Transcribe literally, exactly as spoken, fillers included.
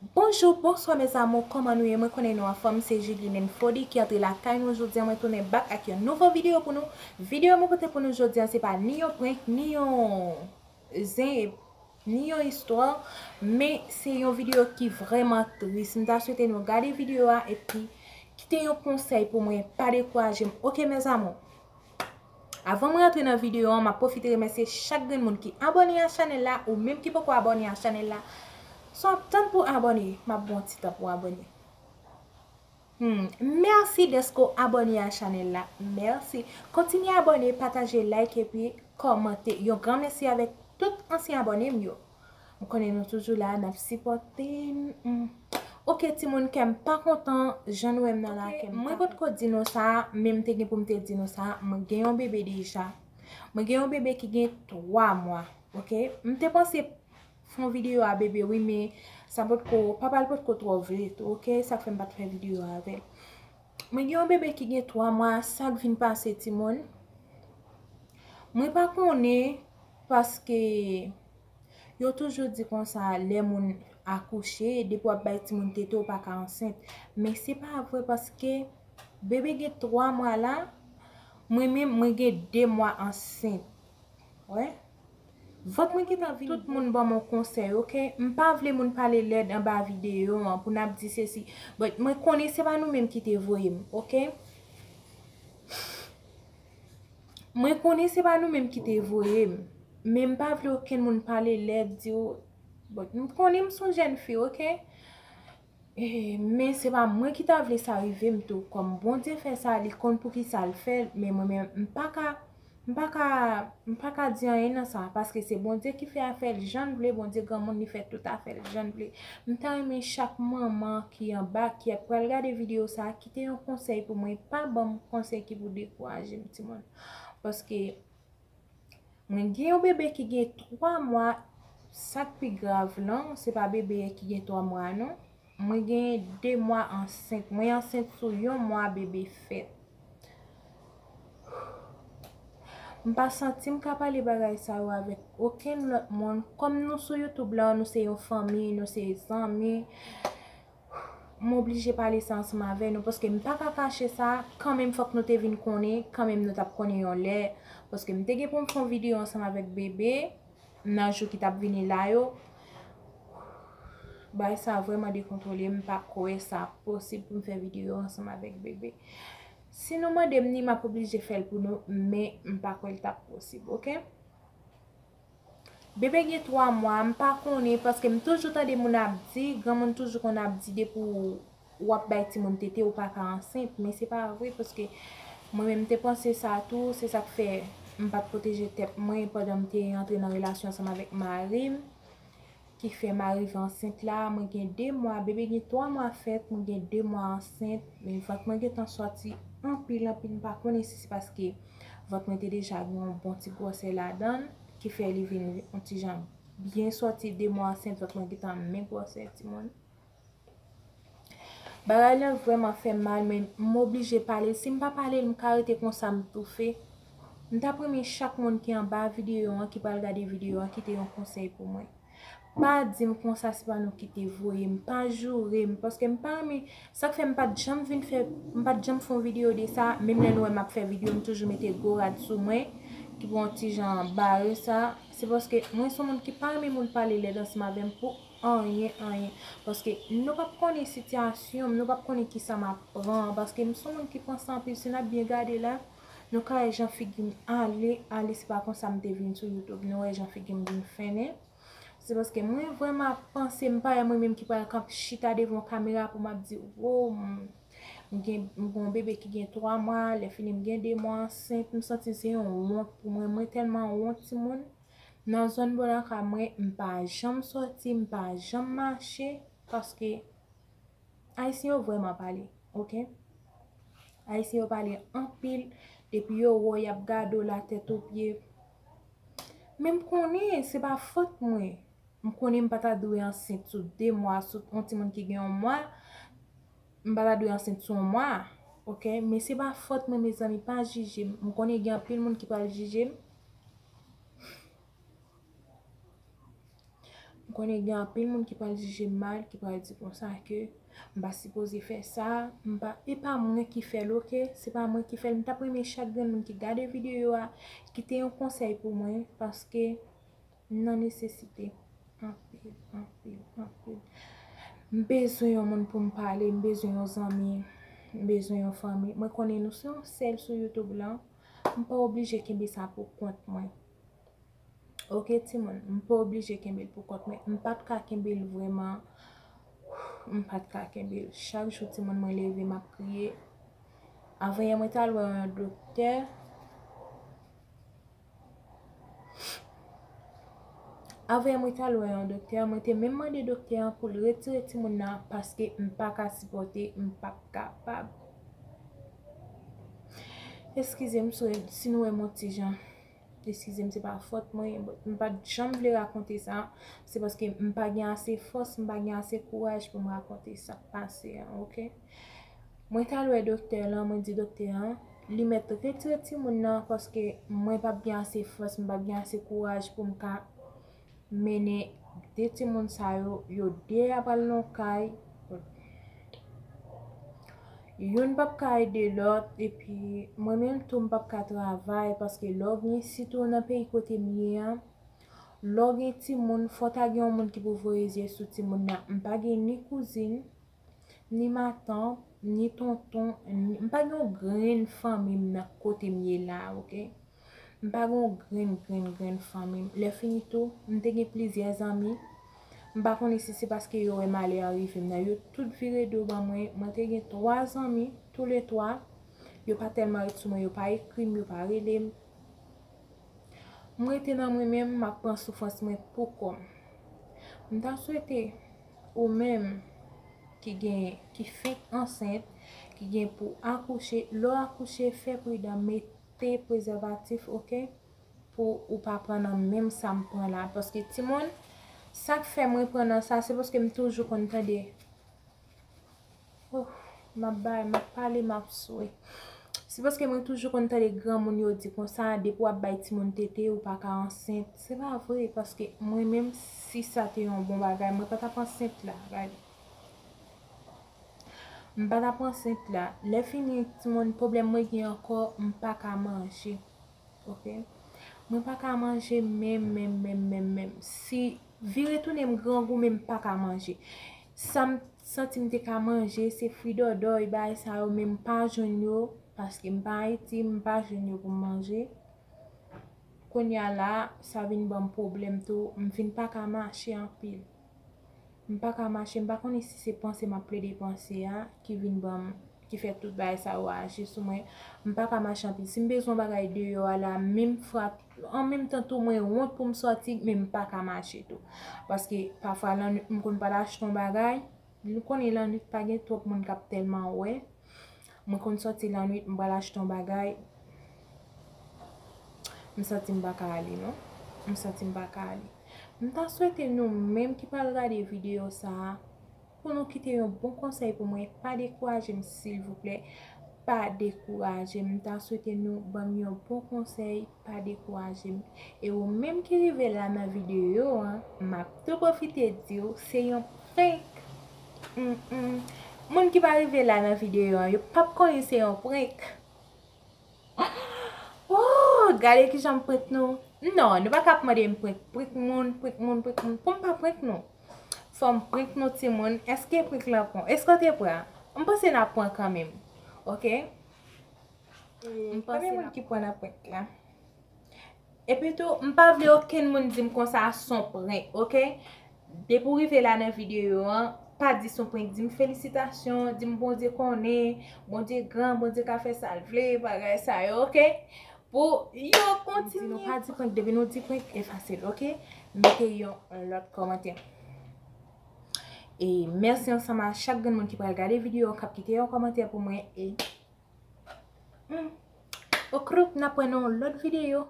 Bonjou, bonswa mes amours, kòman nou ye? Mwen konnen nou anfòm, se Julie Nenfody ki antre lakay nou jodi a. Mwen tounen back ak yon nouvo videyo pou nou. Videyo mwen pote pou nou jodi a, se pa ni yon prank, ni yon zen, ni yon istwa, men se yon videyo ki vrèman tris. M ta swete nou gade videyo a epi kite yon konsèy pou mwen, pa dekouraje m, oke mes amours? Avan mwen antre nan videyo an, m ap pwofite remèsye chak grenn moun ki abòne a chanèl la, ou menm ki poko abòne a chanèl la, sa w ap tann pou abòne? M ap ba w ti tan pou abòne. Hmm, mèsi dèske w abòne a chanèl la. Mèsi. Kontinye abòne, pataje, like epi kòmante. Yon gran mèsi avèk tout ansyen abòne m yo. M konnen nou toujou la, n ap sipòte m. Hmm. Oke, timoun, kè m pa kontan, jan nou wè m nan la, kè m pa kontan. Mwen potko di nou sa, men m te gen pou m te di nou sa, mwen gen yon bebe deja. Mwen gen yon bebe ki gen twa mwa, oke? M te panse fè yon videyo a bebe, wi, men sa potko, papa l potko twò vle tou, oke? Sa k fè m pa t fè videyo a avè l. Mwen gen yon bebe ki gen twa mwa, sa k vin pase, timoun? Mwen pa konnen, paske yo toujou di konsa, lè moun akouche, depi w ap bay timoun tete, ou pa ka ansent. Men se pa vre, paske bebe gen twa mwa la, mwen menm, mwen gen de mwa ansent. Wè? Vant mwen gentan vin. Tout moun ban m yon konsèy, oke? M pa vle moun pale lèd anba videyo an pou n ap di sesi. But mwen konnen se pa nou menm ki te voye m, oke? Mwen konnen se pa nou menm ki te voye m. Men m pa vle okenn moun pale lèd, di w, but m konnen m se yon jèn fi, oke? Eh, men se pa mwen ki ta vle sa rive m tou. Kòm Bondye fè sa, li konn poukisa l fè l, men mwen menm, m pa ka, m pa ka, m pa ka di anyen nan sa, paske se Bondye ki fè afè l jan l vle, Bondye granmoun, li fè tout afè l jan l vle. M ta renmen chak manman ki anba, ki ap pral gade videyo sa, kite yon konsèy pou mwen, pa ban m konsèy ki pou dekouraje m, timoun. Paske mwen gen yon bebe ki gen twa mwa, sa k pi grav lan, se pa bebe ki gen twa mwa non. Mwen gen de mwa ansent. Mwen ansent sou yon mwa bebe fèt. M pa santi m ka pale bagay sa yo avèk okenn lòt moun. Kòm nou sou YouTube la, nou se yon fanmi, nou se zanmi. M oblije pale sa ansanm avè nou, paske m pa ka kache sa, kanmenm fòk nou te vin konnen, kanmenm nou t ap konnen yon lè, paske m te gen pou m fè yon videyo ansanm avèk bebe, nan jou ki t ap vini la yo. Bagay sa vrèman dekontwole, m pa kwè sa posib pou m fè videyo ansanm avèk bebe. Si nou mande m ni, m ap oblije fè l pou nou, men m pa kwè l t ap posib, oke? Bebe gen twa mwa, m pa konnen, paske m toujou tande moun ap di, granmoun toujou konn ap di depi w, w ap bay timoun tete, ou pa ka ansent, men se pa vre, paske mwen menm m te panse sa tou, se sa k fè m pa t pwoteje tèt mwen pandan m te antre nan relasyon ansanm avèk mari m, ki fè m arive ansent la, mwen gen de mwa, bebe gen twa mwa fèt, mwen gen de mwa ansent, men vant mwen gentan sòti anpil, anpil, m pa konnen si se paske vant mwen te deja gen yon bon ti gwosè ladan l, ki fè li vin yon ti jan byen sòti de mwa ansent, vant mwen gentan men gwosè timoun. Bagay lan vrèman fè m mal, men m oblije pale. Si m pa pale l, m ka rete konsa, m toufe. M t ap renmen chak moun ki anba videyo an, ki pral gade videyo an, kite yon konsèy pou mwen. Pa di m konsa se pa nou ki te voye m, pa joure m, paske m pa renmen, sa k fè m pa t janm vin fè, m pa t janm fè yon videyo de sa, menm lè nou wè m ap fè videyo, m toujou mete gwo rad sou mwen, ki pou yon ti jan bare sa, se paske mwen se yon moun ki pa renmen moun pale lèd ansanm avè m pou anyen, anyen, paske nou p ap konnen sitiyasyon m, nou p ap konnen kisa m ap pran, paske m se yon moun ki panse anpil, si n ap byen gade la, nou ka wè jan figi m ale, ale, se pa konsa m te vin sou YouTube, nou wè jan figi m vin fennen. Se paske mwen vrèman ap panse, m pa wè mwen menm ki pral kanpe chita devan yon kamera pou m ap di, wow, m, m gen, m gen yon bebe ki gen twa mwa, lè fini m gen de mwa ansent, m santi se yon wont pou mwen, mwen tèlman wont timoun. Nan zòn bò lakay mwen, m pa janm sòti, m pa janm mache, paske Ayisyen yo vrèman pale, oke? Ayisyen yo pale anpil, depi yo wè w, y ap gade w la tèt o pye. Men m konnen se pa fòt mwen. M konnen m pa ta dwe ansent sou de mwa, sou yon timoun ki gen yon mwa. M pa ta dwe ansent sou yon mwa, oke? Men se pa fòt mwen, mezanmi, pa jije m. M konnen gen anpil moun ki pral jije m. M konnen gen anpil moun ki pral jije m mal, ki pral di konsa ke m pa sipoze fè sa, m pa, e pa mwen ki fè l, oke? Se pa mwen ki fè l. M t ap renmen chak grenn moun ki gade videyo a, kite yon konsèy pou mwen, paske m nan nesesite anpil, anpil, anpil. M bezwen yon moun pou m pale, m bezwen yon zanmi, m bezwen yon fanmi. Mwen konnen nou se yon sèl sou YouTube lan, m pa oblije kenbe sa pou kont mwen. Oke, timoun, m pa oblije kenbe l pou kont mwen. M pa t ka kenbe l vrèman. M pa t ka kenbe l. Chak jou, timoun, mwen leve, m ap kriye. Avanyè mwen t al wè yon doktè. Avanyè mwen t al wè yon doktè, mwen te menm mande doktè an pou l retire timoun nan paske m pa ka sipòte, m p ap kapab. Eskize m si, si nou wè m yon ti jan. Eskize m, se pa fòt mwen, but m pa t janm vle rakonte sa. Se paske m pa gen ase fòs, m pa gen ase kouraj pou m rakonte sa k pase an, oke? Mwen t al wè doktè lan, mwen di doktè an, li mèt retire timoun nan paske mwen p ap gen ase fòs, m p ap gen ase kouraj pou m ka mennen de timoun sa yo, yo de a pral nan kay. Youn p ap ka ede lòt, epi mwen menm tou m p ap ka travay, paske lè w gen, sitou nan peyi kote m ye an, lè w gen timoun, fò w ta gen yon moun ki pou voye zye sou timoun nan. M pa gen ni kouzin, ni matant, ni tonton, ni, m pa gen yon grenn fanmi m nan kote m ye la, oke? M pa gen yon grenn, grenn, grenn fanmi m. Lè fini tou, m te gen plizyè zanmi. M pa konnen si se paske yo wè malè a rive m nan. Yo tout vire do ban mwen. Mwen te gen twa zanmi, toulètwa. Yo pa tèlman ret sou mwen, yo pa ekri m, yo pa rele m. M rete nan mwen menm, m ap pran soufrans mwen pou kò m. M ta swete ou menm ki gen, ki fenk ansent, ki gen pou akouche, lè w akouche, fè pridan, mete prezèvatif, oke? Pou ou pa pran nan menm sa m pran la. Paske timoun, sa k fè mwen pran nan sa, se paske m toujou konn tande, oh, m ap bay, m ap pale, m ap swe. Se paske mwen toujou konn tande granmoun yo di konsa, depi w ap bay timoun tete, ou pa ka ansent. Se pa vre, paske mwen menm, si sa te yon bon bagay, mwen pa t ap ansent la. Gade. M pa t ap ansent la. Lè fini, timoun, pwoblèm mwen gen ankò, m pa ka manje. Oke? Mwen pa ka manje menm, menm, menm, menm, menm. Si vire tounen m grangou, men m pa ka manje. Sa m santi m te ka manje, se fwi dòdòy, bagay sa yo, men m pa jwenn yo, paske m pa Ayiti, m pa jwenn yo pou m manje. Kounye a la, sa vin ban m pwoblèm tou, m vin pa ka mache anpil. M pa ka mache, m pa konnen si se panse m ap plede panse a ki vin ban m, ki fè tout bagay sa yo aji sou mwen. M pa ka mache anpil. Si m bezwen yon bagay deyò a la, menm frap, an menm tan tou mwen wont pou m sòti, men m pa ka mache tou. Paske pafwa lannwit m konn pral achte yon bagay, nou konnen lannwit pa gen twòp moun k ap tèlman wè. Mwen konn sòti lannwit, m pral achte yon bagay. M santi m pa ka ale, non. M santi m pa ka ale. M ta swete nou menm ki pral gade videyo sa a, pou nou kite yon bon konsèy pou mwen. Pa dekouraje m, silvouplè. Pa dekouraje m. M ta swete nou ban m yon bon konsèy. Pa dekouraje m. E ou menm ki rive la nan videyo an, m ap tou pwofite di w, se yon prank. Mm, mm. Moun ki pa rive la nan videyo an, yo p ap konnen se yon prank. Oh, gade kijan m prank nou. Non, nou pa ka ap mande m prank, prank moun, prank moun, prank moun. Pou m pa prank nou, fò m prank nou, timoun. Èske prank lan pran? Èske w te pran? M panse n ap pran kanmenm. Oke? M panse n ap pran. Konbyen moun ki pran nan prank la? Epi tou, m pa vle okenn moun di m konsa s on prank, oke? Depi w rive la nan videyo an, pa di s on prank, di m felisitasyon, di m Bondye konnen, Bondye gran, Bondye ka fè sa l vle, bagay sa yo, oke? Pou yo kontinye. M di nou pa di prank, depi nou di prank, efase l, oke? Mete yon lòt kòmantè. E mèsi ansanm a chak grenn moun ki pral gade videyo an, k ap kite yon kòmantè pou mwen. E, hmm, okroup, n ap wè nan yon lòt videyo.